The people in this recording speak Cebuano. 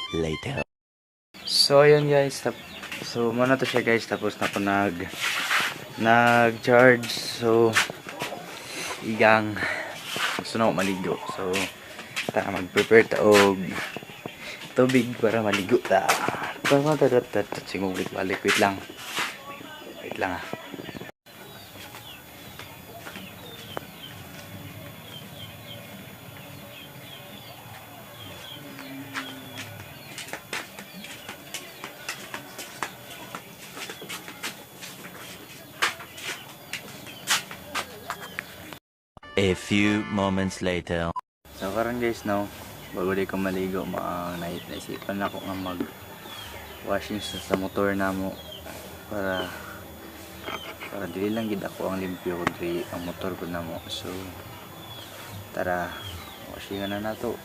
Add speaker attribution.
Speaker 1: Later.
Speaker 2: So ayun guys, so mao na to siya, guys, tapos na ko nag charge. So igang gusto na ako maligo. So tara, mag-prepare ta og tubig para maligo ta. Tara tara tara, singuglit balik, wait lang. Wait lang ah.
Speaker 1: A few moments later.
Speaker 2: So karon guys, no, bago di ko maligo, maang naisipan nako nga mag washing sa motor namo para dili lang gid ako ang limpyo kundi ang motor ko namo. So tara, washing na nato.